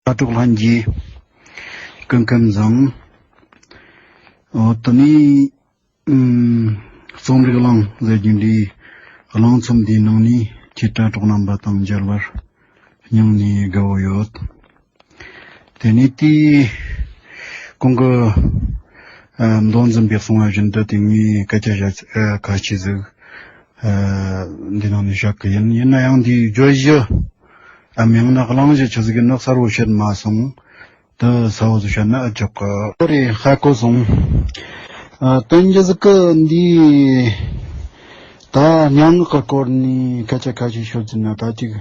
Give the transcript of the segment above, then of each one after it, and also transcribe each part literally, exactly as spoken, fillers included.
ཨ་གྲོགས་ལྷན་རྒྱས། སྐུ་ཁམས་བཟང་། འོ་དེ་ནས་ཨུམ། རྩོམ་རིག་གླིང་ཟེར་རྒྱུ་འདིའི་གླེང་ཚོམས་འདིའི་ནང་ནས་ཁྱེད་དྲ་གྲོགས་རྣམ་པ་དང་མཇལ་བར་སྙིང་ནས་དགའ་བོ་ཡོད། དེ་ནས་དེའི་གོང་གི་ཨ་མདོ་འཛིན་པས་གསུངས་པ་བཞིན་དུ་དེ་ངས་སྐད་ཆ་བཤད་ཨ་ཁ་ཤས་ཟིག་ཨ་འདི་ནང་ནས་བཤད་གི་ཡིན། ཡིན་ན་ཡང་འདིའི་བརྗོད་གཞི་ཨ་མིང་ན་གླེང་གཞི་ཆི་ཟིག་ཡིན་ན་གསལ་བོ་བཤད་མ་སོང་། དེ་གསལ་བོ་ཟིག་བཤད་ན་ཨེ་ཆོག་གི། ཨོ་རེད། ཧ་གོ་སོང་། ཨ་དོན་རྒྱུ་ཟིག་གི་འདི་ད་སྙན་ངག་གི་སྐོར་ནས་སྐད་ཆ་ཁ་ཤས་ཤོད་ཟིན་ན། ད་ཅིག་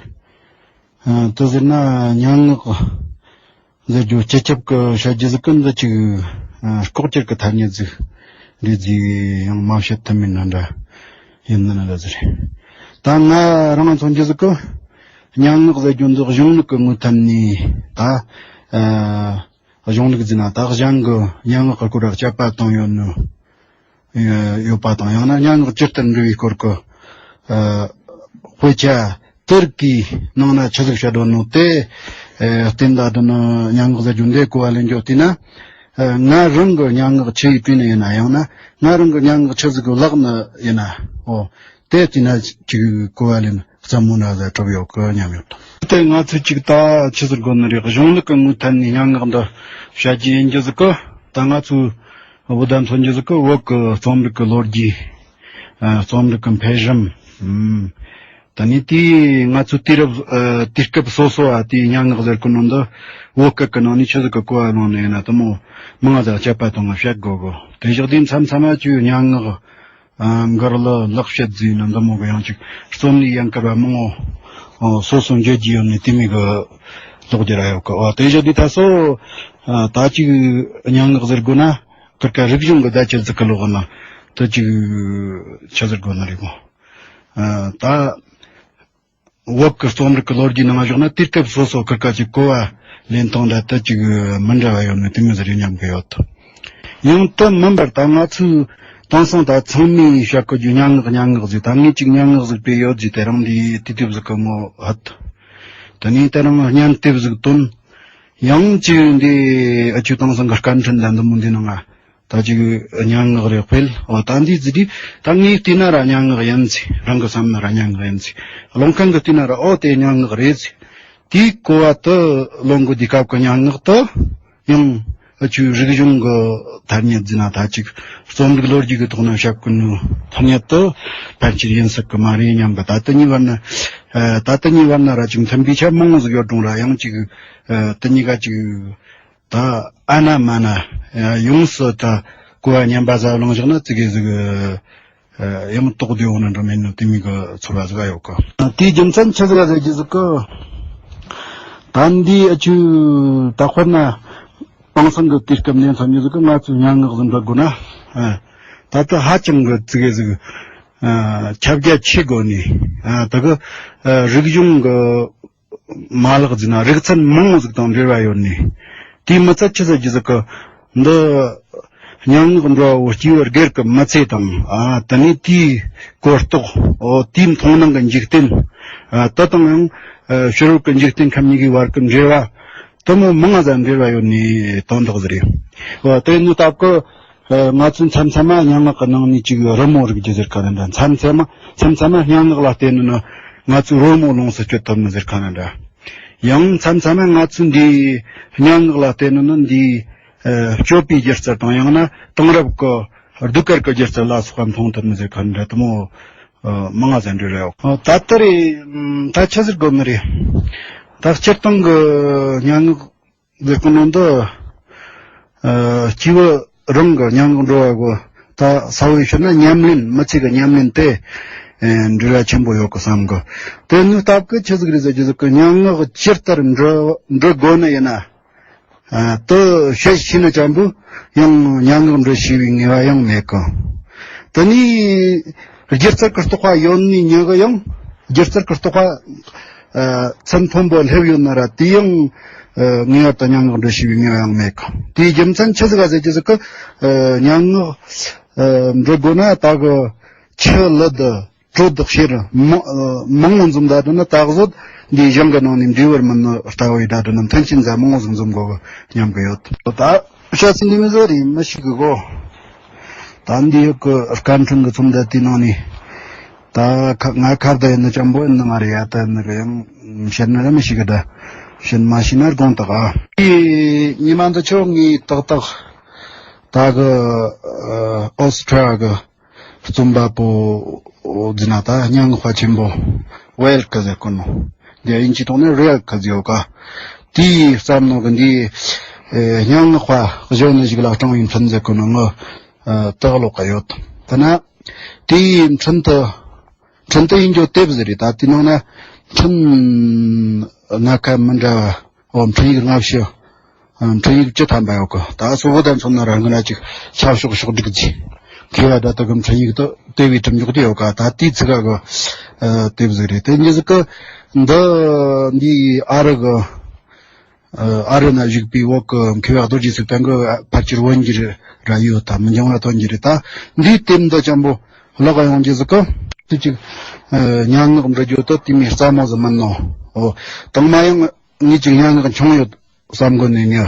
ཨ་དེ་ཟེར་ན་སྙན་ངག་ཟེར་རྒྱུ་སྤྱི་ཁྱབ་ཀྱི་བཤད་རྒྱུ་ཟིག་གི་འདི་ཅིག་ཨ་ལྐོག་གྱུར་གྱི་ཐ་སྙད་ཟིག་རེད་ཟེར་ཡང་མ་བཤད་ཐུབ་མིན་ན་འདྲ་ཡིན་ན་འདྲ་ཟེར། ད་ང་རང་མཚོན་རྒྱུ་ཟིག་གི་སྙན་ངག་ཟེར་རྒྱུ་འདི་གཞུང་ལུགས་ཀྱི་ངོས་ཐད་ནས་ད་ཨ་གཞུང་ལུགས་ཟེར་ན་ད་གཞན་གྱི་སྙན་ངག་གི་སྐོར་དཔྱད་པ་བཏང་ཡོད་ནོ། ཡོད་པ་དང་། ཡང་ན་སྙན་ངག་ཇི་ལྟར་འབྲི་བའི་སྐོར་གྱི་ཨ་དཔེ་ཆ་དེ་རིགས་ཀྱི་ནང་ན་ཆི་ཟིག་བཤད་ཡོད་ནོ་དེ་ཨ་བསྟན་ད་དུ་ནི་སྙན་ངག་ཟེར་རྒྱུ་འདི་གོ་བ་ལེན་རྒྱུ་བལྟས་ན། ཨ་ང་རང་གི་སྙན་ངག་ཆི་ཡིས་བྲིས་ནི་ཡིན་ན། ཡང་ན་ང་རང་གི་སྙན་ངག་ཆི་ཟིག་གི་ལག་ནི་ཡིན་ན། འོ་དེ་བལྟས་ན་ཅིག་གོ་བ་ལེན་སླ་མོ་འདྲ་ཟིག་གྲུབ་ཡོད་གི་སྙམ་ཡོད། དེ་ང་ཚོས་ཅིག་ད་ཆི་ཟེར་དགོས་ནི་རེད། གཞུང་ལུགས་ཀྱི་ངོས་ཐད་ནས་སྙན་ངག་འདི་བཤད་རྒྱུ་ཡིན་རྒྱུ་ཟིག་གི། ད་ང་ཚོས་བོད་ད་མཚོན་རྒྱུ་ཟིག་གི་བོད་ཀྱི་རྩོམ་རིག་གི་ལོ་རྒྱུས། ཨ་རྩོམ་རིག་གི་འཕེལ་རིམ། ཨུམ། ད་ནི་དེའི་ང་ཚོས་དུས་རབས་ཨ་དུས་སྐབས་སོ་སོ་བ་དེའི་སྙན་ངག་ཟེར་གོ་ནོ་འདི་བོད་སྐད་ཀྱི་ནང་ནས་ཆི་ཟིག་གི་གོ་བ་ལོན་ནི་ཡིན་ན། དེ་མོ་མང་ང་ཟིག་དཔྱད་པ་བཏང་ང་བཤད་དགོས་གི། དེ་བཞག་དུས་མཚམས་མཚམས་ན་ཅིག་སྙན་ངག་ཨ་མགུར་གླུ་ལེགས་བཤད་ཟེར་ནི་འདི་མོ་གི་ཡང་ཅིག་རྩོམ་ལུས་ཡན་གར་བ་མང་བོ་ཨ་སོ་སོ་འགྱོ་རྒྱུ་ཡོད་ནི་དེ་མོ་གི་ལོག་རྒྱུ་ར་ཡོད་གི། འོ་དེ་བཞག་དུས་ད་སོ་ཨ་ད་ཅིག་སྙན་ངག་ཟེར་དགོས་ན་ཁིར་ཀ་རིག་གཞུང་གི་བརྡ་ཆད་ཟིག་གི་ལོག་ན་དེ་ཅིག་ཆི་ཟེར་དགོས་ནི་རེད་གོ། ཨ་ད་བོད་ཀྱི་རྩོམ་རིག་གི་ལོ་རྒྱུས་ནང་བཞག་ན་དུས་སྐབས་སོ་སོ་ཁིར་ཀ་ཅིག་གོ་བ་ལེན་སྟངས་འདྲ་དེ་ཅིག་མི་འདྲ་བ་ཡོད་ནི་དེ་མོ་ཟིག་རེད་སྙམ་གི་ཡོད། ཡང་དེ་མིན་པར་ད་ང་ཚོས་དེང་སང་ད་ཚང་མས་བཤད་གི་རྒྱུ་སྙན་ངག་སྙན་ངག་ཟེར། ད་ངས་ཅིག་སྙན་ངག་ཟིག་སྤེལ་ཡོད་ཟེར། དེ་རིང་འདི་དུས་དེབ་ཟིག་གི་ངོ་ཧད། དེ་ནས་དེ་རིང་སྙན་དེབ་ཟིག་བཏོན། ཡང་ཅིག་འདི་ཨ་ཆུ་དེང་སང་གི་སྐད་འཕྲིན་ད་འདི་མོ་འདི་ནང་ང་ད་ཅིག་སྙན་ངག་རེ་སྤེལ། འོ་ད་འདི་ཟིག་དུས་ད་ངས་བལྟས་ན་ར་སྙན་ངག་ཡིན་ཟེར། རང་གི་བསམ་ན་ར་སྙན་ངག་ཡིན་ཟེར། ཀློག་མཁན་གིས་བལྟས་ན་ར་འོ་དེ་སྙན་ངག་རེད་ཟེར། དེའི་གོ་བ་དེ་ལོན་གི་དུས་སྐབས་ཀྱི་སྙན་ངག་དེ་ཡང་ཨ་ཆུ་རིག་གཞུང་གི་ཐ་སྙད་ཟེར་ན་ད་ཅིག་རྩོམ་རིག་ལོ་རྒྱུས་ཀྱི་ཐོག་ན་བཤད་གི་ནོ་ཐ་སྙད་དེ་ཕལ་ཆེར་ཡིན་སྲིད་གི་མ་རེད་སྙམ་གི། ད་དེ་གཉིས་བར་ན་ཨ་ད་དེ་གཉིས་བར་ན་ར་ཅིག་མཐུན་པའི་ཆ་མང་བོ་ཟིག་ཡོད་རུང་ར། ཡང་ཅིག་ཨ་དེ་གཉིས་ཀ་ཅིག་ད་ཨ་ན་མ་ན་ཡོངས་སུ་ད་གོ་བ་ཉམས་པ་ཟིག་བླངས་བཞག་ན་ཙི་གེ་ཟིག་ཨ་ཡང་དོག་བདེ་བོ་ནི་འགྲོ་མེད་ནོ་དེ་མོ་གི་ཚོར་བ་ཟིག་ཡོད་གི། དེའི་རྒྱུ་མཚན་ཆི་ཟིག་ཟེར་རྒྱུ་ཟིག་གི། ད་འདི་ཨ་ཆུ་ད་དཔེར་ན་དེང་སང་གི་དུས་སྐབས་ནས་མཚོན་རྒྱུ་ཟིག་གི་ང་ཚོས་སྙན་ངག་ཟིག་འབྲི་དགོས་ན། ཨ་ད་ལྟ་ཧ་ཅང་གི་ཙི་གེ་ཟིག་ཨ་ཁྱབ་རྒྱ་ཆེ་དགོས་ནི། ཨ་ད་གི་ཨ་རིག་གཞུང་གི་མ་ལག་ཟེར་ན་རིག་ཚན་མང་བོ་ཟིག་དང་འབྲེལ་བ་ཡོད་ནི། དེའི་མི་ཚད་ཆི་ཟེར་རྒྱུ་ཟིག་གི་འདི་སྙན་ངག་འབྲི་བ་བོ་སྐྱེས་བུ་སྒེར་གྱི་མི་ཚེ་དང་། ཨ་དེ་ནས་དེའི་གོ་རྟོགས། འོ་དེའི་མཐོང་སྣང་གི་འཇིག་རྟེན། ཨ་དེ་དང་ཡང་ཨ་ཕྱི་རོལ་གྱི་འཇིག་རྟེན་ཁམས་གཉིས་ཀྱི་བར་གྱི་འབྲེལ་བ། དེ་མོ་མང་ང་ཟིག་འབྲེལ་བ་ཡོད་ནི་དོན་དག་ཟིག་རེད། འོ་དེ་ནི་སྟབས་གི་ཨ་ང་ཚོས་མཚམས་མཚམས་མ་སྙན་ངག་གི་ནང་ནས་ཅིག་རི་མོ་རིག་རྒྱུ་ཟེར་ག་ནི་འདྲ། མཚམས་མཚམས་མ་མཚམས་མཚམས་མ་སྙན་ངག་ལ་བརྟེན་ནས་ནི་ང་ཚོས་རོལ་མོ་ལོངས་སུ་སྤྱོད་ཐུབ་ནི་ཟེར་ག་ནི་འདྲ། ཡང་མཚམས་མཚམས་མ་ང་ཚོས་འདིའི་སྙན་ངག་ལ་བརྟེན་ནས་ནི་འདིའི་ཨ་སྤྱོད་པའི་སྒྱུ་རྩལ་དང་། ཡང་ན་དེང་རབས་ཀྱི་ཟློས་གར་གྱི་སྒྱུ་རྩལ་ལ་སོགས་པ་མཐོང་ཐུབ་ནི་ཟེར་ག་འདྲ། དེ་མོ་ཨ་མང་ང་ཟིག་འབྲེལ་བ་ཡོད། ཨ་ད་ལྟ་རེད། ཨམ་ད་ཆི་ཟེར་དགོས་ནི་རེད། ད་སྤྱིར་བཏང་གི་སྙན་ངག་ཟེར་གོ་ནོ་འདི་ཨ་སྐྱེས་བུ་རང་གི་སྙན་ངག་འབྲི་བ་གོ་ད་གསལ་བོ་བཤད་ན་ཉམས་ལེན། མི་ཚེ་གི་ཉམས་ལེན་དེ་ཨ་འབྲེལ་བ་ཆེན་པོ་ཡོད་གི་བསམ་གི། དེ་ནི་སྟབས་གི་ཆི་ཟིག་རེད་ཟེར་རྒྱུ་ཟིག་གི། སྙན་ངག་ཇི་ལྟར་འབྲི་འབྲི་དགོས་ནི་ཡིན་ན། ཨ་དེ་ཤེས་ཤེས་ནི་ཅན་པོས་ཡང་སྙན་ངག་འབྲི་ཤེས་པའི་ངེས་པ་ཡང་མེད་གི། དེ་ནས་སྒྱུ་རྩལ་གི་རྟོགས་པ་ཡོད་ནི་མྱི་གིས་ཡང་སྒྱུ་རྩལ་གི་རྟོགས་པ་ཨ་ཚད་མཐོན་པོ་སླེབས་ཡོད་ན་ར། དེ་ཡང་ཨ་ངེས་པར་དུ་སྙན་ངག་འབྲི་ཤེས་པའི་ངེས་པ་ཡང་མེད་གི། དེའི་རྒྱུ་མཚན་ཆི་ཟིག་ག་ཟེར་རྒྱུ་ཟིག་གི། ཨ་སྙན་ངག་ཨ་འབྲི་དགོས་ན་ད་གི་ཆུ་ལུད་དྲོད་ཤེལ་མང་ཨ་མང་བོ་འཛོམས་ད་དེ་ན་ད་གཟོད་ འདི་གཞུང་གི་ནང་ནས་འབྲས་བུ་སྨིན་ནི་ལྟ་བུའི་སྒྲ་སྒྲོགས་ནི་མཐུན་རྐྱེན་ཟིག་མང་བོ་ཟིག་འཛོམས་དགོས་གི་སྙམ་གི་ཡོད། ད་བཤད་ཚུལ་འདི་མོ་ཟིག་རེད། མི་ཞིག་གི་གོ། ད་འདི་ཡོད་གི་སྐད་འཕྲིན་གི་ཚོགས་འདུ་དེའི་ནང་ནས། ད་ཁ་ང་ཁ་བརྡ་ཡིན་ནི་ཅན་པོ་ཡིན་ནི་མ་རེད་ཡ། ད་ཡིན་ནི་གི་ཡང་བཤད་ན་ར་མི་ཞིག་གི་ད་བཤད་མ་ཤེས་ན་དགོངས་དག་ཨ། ཉི་མ་འདི་ཆོ་ངས་ཏག་ཏག་ད་གི་ཨོ་སི་ཊྲི་ཡ་གི་རྩོམ་པ་པོ་ཟེར་ན་ད་སྙན་ངག་པ་ཆེན་པོ་ཝེལ་ཀི་ཟེར་གོ་ནོ། འདི་དབྱིན་ཇིའི་ཐོག་ནས་རི་ལ་ཀི་ཟེར་ཡོད་ཀ། དེས་བརྩམས་ནོ་གི་འདི་ཨེ་སྙན་ངག་པ་གཞོན་ནུ་ཞིག་ལ་སྤྲིང་བའི་འཕྲིན་ཟེར་གོ་ནོ་ངའི་ཨེ་དེབ་ཀློག་གི་ཡོད། ད་ན་དེའི་འཕྲིན་དེ་འཕྲིན་དེ་ཡིན་རྒྱུ་དེབ་ཟིག་རེད། ད་དེའི་ནང་ན་འཕྲིན་སྣ་ཁ་མི་འདྲ་བ། འོ་འཕྲིན་ཡིག་སྔ་ཕྱི། ཨ། འཕྲིན་ཡིག་བཅུ་ཐམ་པ་ཡོད་གི། ད་སོ་བོ་དང་མཚོན་ན་རང་གི་ན་ཅིག་ཆ་ཕྱོགས་ཕྱོགས་སྒྲིག་ཅིག་མཁས་པ་འདྲ་དག་གི་འཕྲིན་ཡིག་ཏུ་དེ་བས་གྲུབ་མགྱོགས་དེ་ཡོད་ག། ད་དེའི་ཚིག་ག་གི་ཨ་དེབ་ཟིག་རེད། དེ་འདྲ་ཟིག་གི་འདི་འདི་ཨ་རི་གི་ཨ་ཨ་རི་ན་བཞུགས་པའི་བོད་གི་མཁས་པ་རྡོ་རྗེ་ཚེ་བརྟན་གི་ཕལ་ཆེར་བོད་འགྱུར་ར་ཡོད། ད་མི་འགྱང་ར་ཐོན་རྒྱུ་རེད། ད་འདིའི་དེབ་འདི་ཅན་པོ་ཀློག་ཡོང་རྒྱུ་ཟིག་གི། དེ་ཅིག་ཨ་སྙན་ངག་འབྲི་རྒྱུ་དེ་དེ་མོ་སླ་མོ་ཟིག་མིན་ནོ། འོ། དང་མ་ཡང་ངས་ཅིག་སྙན་ངག་མཆོང་ཡོད་བསམ་གོ་ནས་ཉོ།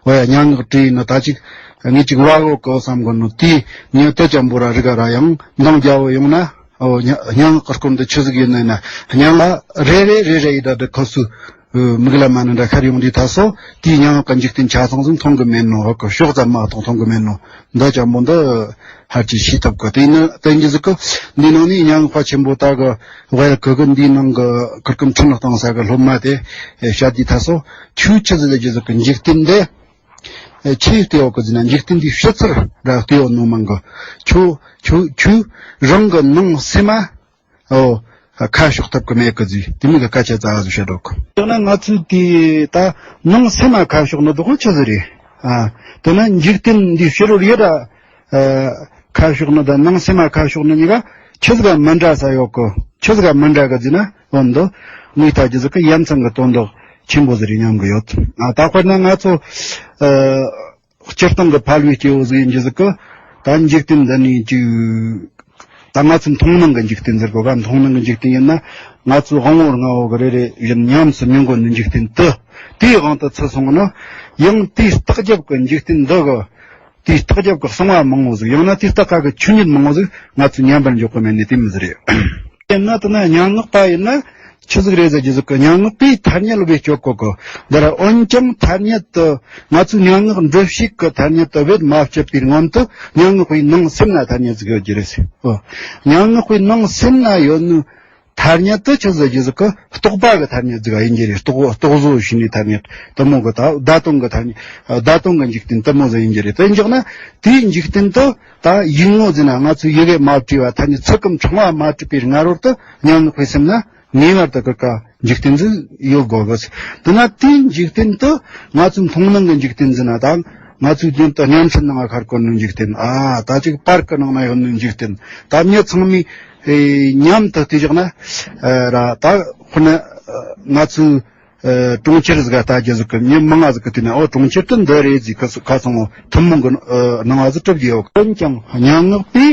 འོ་ཡ། སྙན་ངག་བྲིས་ནི་ད་ཅིག་ངས་ཅིག་བ་གོ་གི་བསམ་གོ་ནོ། དེ་ཉོ་དེ་ཅན་པོ་ར་རིག་ར་ཡང་འདང་རྒྱ་བོ་ཡོང་ན། འོ། སྙན་སྙན་ངག་གི་སྐོར་འདི་ཆི་ཟིག་ཡིན་ནི་ན། སྙན་ངག་རེ་རེ་རེ་རེ་ཡི་ད་འདི་ཁོ་སུ་མིག་ལ་མ་ནི་འདྲ་ཤར་ཡོང་དུས་ད་སོ་དེའི་སྙན་ངག་གི་འཇིག་རྟེན་ཆ་ཚང་ཟིག་མཐོང་གི་མེད་ནོ། འོ་གི་ཕྱོགས་ཙམ་མ་གཏོགས་མཐོང་གི་མེད་ནོ། འདི་ཅན་པོ་འདི་ཧར་ཅིག་ཤེས་ཐུབ་གི། དེ་ནི་དེ་འདྲ་ཟིག་གི་འདི་ནང་ནས་སྙན་ངག་པ་ཆེན་པོ་ད་གི་ཝེལ་ཀི་གི་འདིའི་ནང་གི་གུར་ཀུམ་འཕྲིན་བཏང་ས་གི་སློབ་མ་དེ་བཤད་དུས་ད་སོ་ཁྱོས་ཆི་ཟིག་ཟེར་རྒྱུ་ཟིག་གི། འཇིག་རྟེན་འདི་ཆི་བལྟས་ཡོད་གི་ཟེར་ན། འཇིག་རྟེན་འདིའི་ཕྱི་ཚུལ་ར་བལྟས་ཡོད་ནོ་མང་གི། ཁྱོ་ཁྱོ་ཁྱོས་རང་གི་ནང་སེམས་མ། འོ། ཁ་ཕྱོགས་ཐུབ་གི་མེད་གི་ཟེར། དེ་མོ་གི་སྐད་ཆ་ཙིག་ཟིག་བཤད་འདོད་གི། ཡང་ན་ང་ཚོས་དེ་ད་ནང་སེམས་མ་ཁ་ཕྱོགས་ནི་དེ་ཆི་ཟིག་རེད། ཨ། དེ་ན་འཇིག་རྟེན་འདིའི་ཕྱི་རོལ་ཡུལ་ར་ཨ་ཁ་ཕྱོགས་ནི་དང་ནང་སེམས་མ་ཁ་ཕྱོགས་ནི་གཉིས་ཀ་ཆི་ཟིག་ག་མི་འདྲ་ས་ཡོད་གི། ཆི་ཟིག་ག་མི་འདྲ་གི་ཟེར་ན། འོ་འདི་ངས་ལྟ་རྒྱུ་ཟིག་གི་ཡ་མཚན་གི་དོན་དག་ཆེན་པོ་ཟིག་རེད་སྙམ་གི་ཡོད། ཨ། ད་དཔེར་ན་ང་ཚོ་ཨ་སྤྱིར་བཏང་གི་ཕལ་བའི་སྐྱེ་བོ་ཟིག་ཡིན་རྒྱུ་ཟིག་གི། ད་འཇིག་རྟེན་འདི་ནས་ཅིག་ད་ང་ཚོའི་མཐོང་སྣང་གི་འཇིག་རྟེན་ཟེར་གོ་ག། མཐོང་སྣང་གི་འཇིག་རྟེན་ཡིན་ན། ང་ཚོའི་དབང་བོ་ལྔ་བོ་གི་རེ་རེ་བཞིན་ཉམས་སུ་མྱོང་གོ་ནི་འཇིག་རྟེན་དེ། དེའི་དབང་དུ་ཚུད་སོང་ན། ཡང་དེའི་ལྟག་རྒྱབ་ཀྱི་འཇིག་རྟེན་འདི་གི། དེའི་ལྟག་རྒྱབ་ཀྱི་གསང་བ་མང་བོ་ཟིག། ཡང་ན་དེའི་ལྟག་ཁ་གི་ཆོས་ཉིད་མང་བོ་ཟིག་ང་ཚོས་ཉམས་པར་འཇོག་གི་མེད་ནི་དེ་མོ་ཟིག་རེད། དེས་ན་དེ་ན་སྙན་ངག་པ་ཡིན་ན་ཆི་ཟིག་རེད་ཟེར་རྒྱུ་ཟིག་གི། སྙན་ངག་པས་ཐ་སྙད་བེད་སྤྱོད་གོ་གི། འདི་ར་འོན་ཀྱང་ཐ་སྙད་དེ་ང་ཚོའི་སྙན་ངག་འབྲི་བྱེད་ཀྱི་ཐ་སྙད་དེ་བེད་མ་སྤྱད་པའི་སྔོན་དུ་སྙན་ངག་པའི་ནང་སེམས་ན་ཐ་སྙད་ཟིག་ཡོད་རྒྱུ་རེད་ཟེར། འོ། སྙན་ངག་པའི་ནང་སེམས་ན་ཡོད་ནི་ཐ་སྙད་དེ་ཆི་ཟེར་རྒྱུ་ཟིག་གི། རྟོག་པ་གི་ཐ་སྙད་ཟིག་ཡིན་རྒྱུ་རེད། རྟོག་རྟོག་བཟོ་བྱས་ནི་ཐ་སྙད་དེ་མོ་གི། ད་བརྡ་དོན་གི་ཐ་སྙད། བརྡ་དོན་གི་འཇིག་རྟེན་དེ་མོ་ཟིག་ཡིན་རྒྱུ་རེད། དེ་འཇོག་ན་དེའི་འཇིག་རྟེན་དེ་ད་ཡིག་ངོ་ཟེར་ན། ང་ཚོས་ཡི་གེ་མ་བྲིས་པ། ཐ་སྙད་ཚིག་གི་ཕྲེང་བ་མ་བྲིས་པའི་སྔ་རོལ་དུ་སྙན་ངག་པའི་སེམས་ན་ངེས་པར་དུ་གི་ཀ་འཇིག་རྟེན་ཟིག་ཡོད་དགོས་གི། དེ་ན་དེའི་འཇིག་རྟེན་དེ་ང་ཚོའི་མཐོང་སྣང་གི་འཇིག་རྟེན་ཟེར་ན། ད་ང་ཚོའི་རྒྱུན་དུ་བརྙན་འཕྲིན་ནང་ང་ཤར་གོ་ནི་འཇིག་རྟེན། ཨ། ད་ཅིག་པར་གི་ནང་ན་ཡོད་ནི་འཇིག་རྟེན། ད་མྱི་ཚང་མས་ཨེ་མཉམ་དུ་བལྟས་བཞག་ན། ཨ་ར། ད་དཔེར་ན་ཨ་ང་ཚོའི་ཨ་གྲོང་ཁྱེར་ཟིག་ག་ལྟ་རྒྱུ་ཟིག་གི། མྱི་མང་ང་ཟིག་གིས་བལྟས་ན། འོ། གྲོང་ཁྱེར་དེ་འདི་རེད་ཟེར་གི། ཁ་ཚང་ངོ་ཐུན་མོང་གི་ཨ་སྣང་བ་ཟིག་གྲུབ་རྒྱུ་ཡོད། འོན་ཀྱང་སྙན་ངག་པས་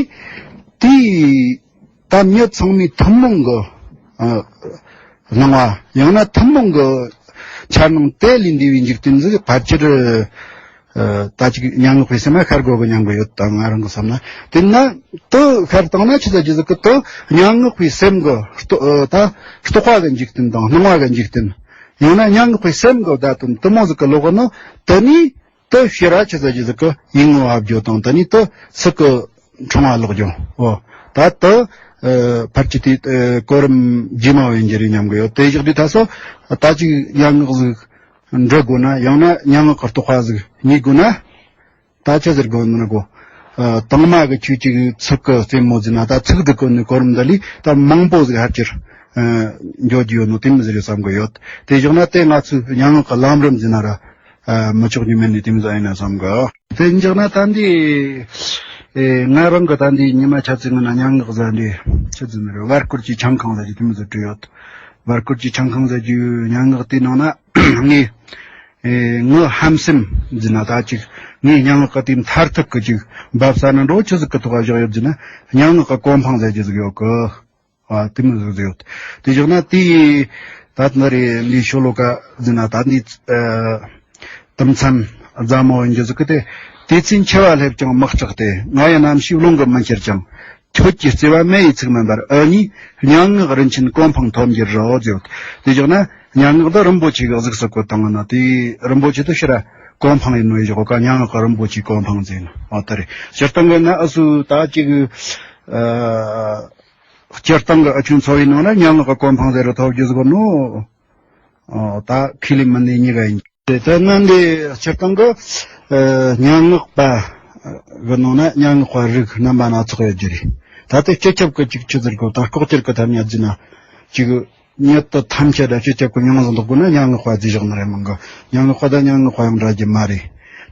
དེའི་ད་མྱི་ཚང་མའི་ཐུན་མོང་གི་ཨ་སྣང་བ། ཡང་ན་ཐུན་མོང་གི་འཆར་སྣང་དེ་ལས་འདས་པའི་འཇིག་རྟེན་ཟིག་ཕལ་ཆེར་ཨ་ད་ཅིག་སྙན་ངག་པའི་སེམས་ལ་ཤར་དགོས་གི་སྙམ་གི་ཡོད། ད་ང་རང་གི་བསམ་ན། དེ་ན་དེ་ཤར་བཏང་ན་ཆི་ཟེར་རྒྱུ་ཟིག་གི། དེ་སྙན་ངག་པའི་སེམས་གི་རྟོག་ཨ་ད་རྟོག་པ་གི་འཇིག་རྟེན་དང་སྣང་བ་གི་འཇིག་རྟེན། ཡང་ན་སྙན་ངག་པའི་སེམས་གི་བརྡ་དོན་དེ་མོ་ཟིག་གི་ལོག་ནི་དེ་ནས། དེ་ཕྱིར་ར་ཆི་ཟེར་རྒྱུ་ཟིག་གི། ཡིག་ངོ་བབ་རྒྱུ་དང་། དེ་ནས་དེ་ཚིག་གི་ཕྲེང་བ་ལོག་རྒྱུ། འོ། ད་དེ་ཨ་ཕལ་ཆེར་དེ་ཨ་གོ་རིམ་རྗེས་མ་བ་ཡིན་རྒྱུ་རེད་སྙམ་གི་ཡོད། དེ་བཞག་དུས་ད་སོ་ད་ཅིག་སྙན་ངག་ཟིག་འབྲི་དགོས་ན། ཡང་ན་སྙན་ངག་གི་རྟོག་པ་ཟིག་རྙེད་དགོས་ན། ད་ཆི་ཟེར་དགོས་ནི་གོ། ཨ་དང་མ་གི་ཆོས་ཅིག་ཚིག་གི་རྩེད་མོ་ཟེར་ན། ད་ཚིག་འདི་གོ་ནི་གོ་རིམ་འདི་ལས་ད་མང་པོ་ཟིག་ཕལ་ཆེར་ཨ་འགྱོ་རྒྱུ་ཡོད་ནོ་དེ་མོ་ཟིག་རེད་བསམ་གི་ཡོད། དེ་བཞག་ན་དེ་ང་ཚོའི་སྙན་ངག་གི་ལམ་རིམ་ཟེར་ན་ར། ཨ་མི་ཆོག་རྒྱུ་མེད་ནི་དེ་མོ་ཟིག་ཡིན་ན་བསམ་གི། དེ་འཇོག་ན་ད་འདི་ཨེ་ང་རང་གི་ད་འདི་ཉི་མ་ཆ་ཙིག་སྔོན་ན་སྙན་ངག་ཟེར་འདི་ཆི་ཟེར་ནི་རེད། བར་སྐོར་གྱི་ཆང་ཁང་ཟེར་རྒྱུ་དེ་མོ་ཟིག་བྲིས་ཡོད། བར་སྐོར་གྱི་ཆང་ཁང་ཟེར་རྒྱུའི་སྙན་ངག་དེའི་ནང་ན་ངས་ཨེ་ངའི་ཧམ་སེམས་ཟེར་ན། ད་ཅིག་ངའི་སྙན་ངག་གི་དེའི་མཐར་ཐུག་གི་ཅིག་འབབ་ས་ནི་འགྲོ་ཆི་ཟིག་གི་ཐོག་བཞག་ཡོད་ཟེར་ན། སྙན་ངག་གི་གོ་འཕང་ཟེར་རྒྱུ་ཟིག་ཡོད་གི། ཨ་དེ་མོ་ཟིག་ཡོད། དེ་བཞག་ན་དེའི་ ད་འདི་རེད། འདི་ཤོ་ལོ་ཀ་ཟེར་ན་ད་འདི་ཨ་དུམ་ཚན་རྫ་མ་ཡིན་རྒྱུ་ཟིག་གི་སྟེ། དུས་ཚོད་འཆི་བ་སླེབས་ཀྱང་མི་སྐྲག་སྟེ། ང་ཡི་རྣམ་ཤེས་རླུང་གིས་མི་འཁྱེར་ཅིང་། ཁྱོད་ཀྱི་བརྩེ་བ་མེ་ཡི་ཚིག་མིན་པར། འུ་གཉིས་སྙན་ངག་རིན་ཆེན་གོ་འཕང་ཐོབ་འགྱུར་རོ་ཟེར། དེ་བཞག་ན་སྙན་ངག་འདི་རིན་པོ་ཆེ་གི་གཟུགས་སུ་བཀོད་བཏང་ན། དེ་རིན་པོ་ཆེ་དེ་ཕྱིར་ར་གོ་འཕང་ཡིན་ནོ་ཡེ་བཞག་གོ་ཀ། སྙན་ངག་གི་རིན་པོ་ཆེ་གོ་འཕང་ཟེར་ནོ། འོ་དེ་རེད། སྤྱིར་བཏང་གི་ན་ཨ་སུ་ད་ཅིག་ཨ་སྤྱིར་བཏང་གི་ཨ་ཆུང་འཚོ་བའི་ནང་ན་སྙན་ངག་གི་གོ་འཕང་ཟེར་རུ་ཐོབ་རྒྱུ་ཟིག་ནོ། ཨོ། ད་ཁས་ལེན་མི་ནུས་གཉིས་ཀ་ཡིན། དེ་ལྟར་ན་འདི་སྤྱིར་བཏང་གི་ཨ་སྙན་ངག་པ་གི་ནང་ན་སྙན་ངག་པ་རིགས་རྣམ་པ་སྣ་ཚོགས་ཡོད་རྒྱུ་རེད། ད་ལྟའི་སྤྱི་ཁྱབ་ཀྱི་ཅིག་ཆི་ཟེར་དགོས། ད་ལྐོག་གྱུར་གྱི་ཐ་སྙད་ཟེར་ན་ཅིག་ཉིད་དུ་ཐམས་ཅད་ལ་སྤྱི་ཁྱབ་ཀྱི་མྱིང་ཟིག་འདོགས་དགོས་ན་སྙན་ངག་པ་ཟེར་བཞག་ནི་རེད་མིན་གི། སྙན་ངག་པ་དང་སྙན་ངག་པ་ཡང་འདྲ་རྒྱུ་མ་རེད།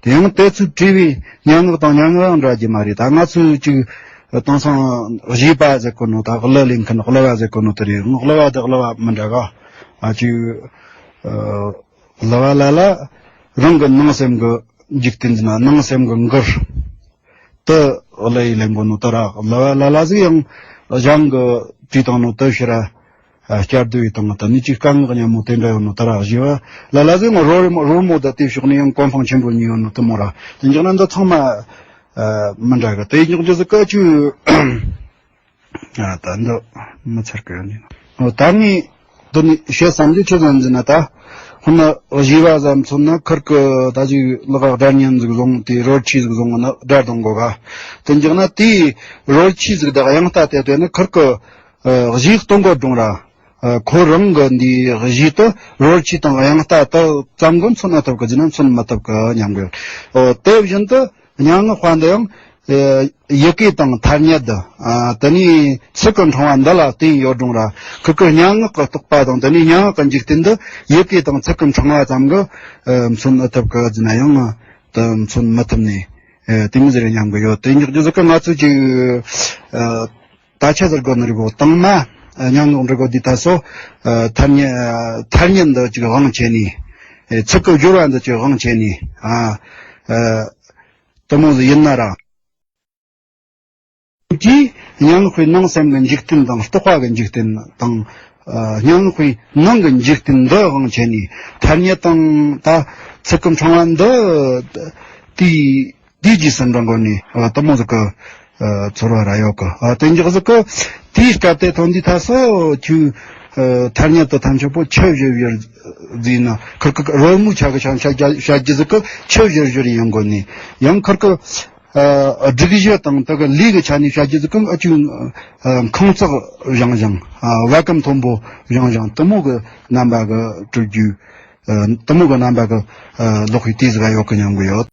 དེ་ཡང་དེ་ཚོས་བྲིས་པའི་སྙན་ངག་དང་སྙན་ངག་ཡང་འདྲ་རྒྱུ་མ་རེད། ད་ང་ཚོས་ཅིག་དེང་སང་གཞས་པ་ཟེར་གོ་ནོ། ད་གླུ་ལེན་མཁན་གླུ་བ་ཟེར་གོ་ནོ་དེ་རེད། གླུ་བ་དང་གླུ་བ་མི་འདྲ་ག། ཨ་ཅིག་ཨ་གླུ་བ་ལ་ལ་རང་གི་ནང་སེམས་ཀྱི་འཇིག་རྟེན་ཟེར་ན་ནང་སེམས་ཀྱི་མགུར་དེ་གླུ་ཡིས་ལེན་གོ་ནོ་དེ་ར། གླུ་བ་ལ་ལ་ཟིག་ཡང་གཞན་གྱིས་བྲིས་བཏང་ནོ་དེ་ཕྱིར་ར་ཨ་བསྐྱར་ཟློས་ཡེ་བཏང་ནོ་དེ་ནི་ཅིག་སྐད་ངག་སྙན་མོ་དེ་འདྲ་ཡོད་ནོ་དེ་ར། གཞས་པ་ལ་ལ་ཟིག་ཡང་རོལ་རོལ་མོ་དང་དེ་ཕྱོགས་ནས་ཡང་གོ་འཕང་ཆེན་པོ་རྙེད་ཡོད་ནོ་དེ་མོ་ར། དེ་འཇོག་ན་འདི་ཚང་མ་ཨ་མི་འདྲ་གི། དེ་འཇོག་རྒྱུ་ཟིག་ག་ཅིག་ཨ་ད་འདི་མི་ཚར་གི་ཡོད་ནི། འོ་ད་ངས་འདི་ནས་བཤད་བསམ་རྒྱུ་ཆི་ཟིག་ཟེར་ན། ད་ཁོ་ན་གཞས་པ་ཟིག་མཚོན་ན་ཁིར་གིས་ད་ཅིག་ལག་ག་སྒྲ་སྙན་ཟིག་བཟུང་སྟེ་རོལ་ཆས་ཟིག་བཟུང་ན་སྒྲ་གཏོང་གོ་ག། དེ་འཇོག་ན་དེའི་རོལ་ཆས་ཟིག་དང་དབྱངས་རྟ་དེ་དེ་ནི་ཁིར་གིས་ཨ་གཞས་གཏོང་གོ་རུང་ར། ཨ་ཁོ་རང་གི་འདིའི་གཞས་དེ་རོལ་ཆས་དང་དབྱངས་རྟ་དེ་ཙམ་གྱིས་མཚོན་ཨེ་ཐུབ་གི་ཟེར་ན་མཚོན་མི་ཐུབ་གི་སྙམ་གི། ཨོ་དེ་བཞིན་དུ་སྙན་ངག་པ་འདི་ཡང་ཨ་ཡི་གེ་དང་ཐ་སྙད་དེ། ཨ་དེ་ནས་ཚིག་གི་ཕྲེང་བ་འདི་ལ་བརྟེན་ཡོད་རུང་ར། ཁོ་གི་སྙན་ངག་གི་རྟོག་པ་དང་དེ་ནས་སྙན་ངག་གི་འཇིག་རྟེན་འདི་ཡི་གེ་དང་ཚིག་གི་ཕྲེང་བ་ཙམ་གྱིས་ཨ་མཚོན་ཨེ་ཐུབ་གི་ཟེར་ན་ཡང་དེ་མཚོན་མི་ཐུབ་ནི། ཨ་དེ་མོ་ཟིག་རེད་སྙམ་གི་ཡོད། དེ་འཇོག་རྒྱུ་ཟིག་ག་ང་ཚོས་ཅིག་ཨ་ད་ཆི་ཟེར་དགོས་ནི་རེད་བོ། དང་མ་ཨ་སྙན་ངག་འབྲི་གོ་དུས་ད་སོ་ཨ་ཐ་སྙད་ཨ་ཐ་སྙད་འདི་ཅིག་དབང་བྱས་ནས། ཨེ་ཚིག་གི་སྦྱོར་བ་འདི་ཅིག་དབང་བྱས་ནས། ཨ་ཨ་དེ་མོ་ཟིག་ཡིན་ན་ར། ཀྱིས་སྙན་ངག་པའི་ནང་སེམས་ཀྱི་འཇིག་རྟེན་དང་རྟོག་པ་གི་འཇིག་རྟེན་དང་། ཨ་སྙན་ངག་པའི་ནང་གི་འཇིག་རྟེན་འདི་དབང་བྱས་ནས། ཐ་སྙད་དང་ད་ཚིག་གི་ཕྲེང་བ་འདི་དེའི་དེའི་རྗེས་སུ་འབྲང་དགོས་ནི། ཨ་དེ་མོ་ཟིག་གི་ཨ་ཚོར་བ་ར་ཡོད་གི། ཨ་དེ་འཇོག་ཟིག་གི་དེའི་སྐབས་དེ་ཐོན་དུས་ད་སོ་ཁྱོས་ཨ་ཐ་སྙད་དེ་ཐམས་ཅད་པོ་ཆུ་བཞུར་བཞུར་ཟེར་ན། ཁིར་གི་རོལ་མོའི་ཆ་གི་ཆང་བཤད་རྒྱུ་བཤད་རྒྱུ་ཟིག་གི་ཆུ་བཞུར་བཞུར་ཡོང་དགོས་ནི། ཡང་ཁིར་གི་ཨ་སྒྲིག་གཞི་དང་དེ་གི་ལས་གི་ཆ་ནས་བཤད་རྒྱུ་ཟིག་གི་ཨ་ཅིག་ཨ་ཁང་བརྩེགས་བཞེངས་བཞེངས། ཨ་བ་གམ་མཐོན་པོ་བཞེངས་བཞེངས། དེ་མོ་གི་རྣམ་པ་གི་སྤྲུལ་རྒྱུ། ཨ་དེ་མོ་གི་རྣམ་པ་གི་ཨ་ལོག་པའི་དུས་ཟིག་ག་ཡོད་གི་སྙམ་གི་ཡོད།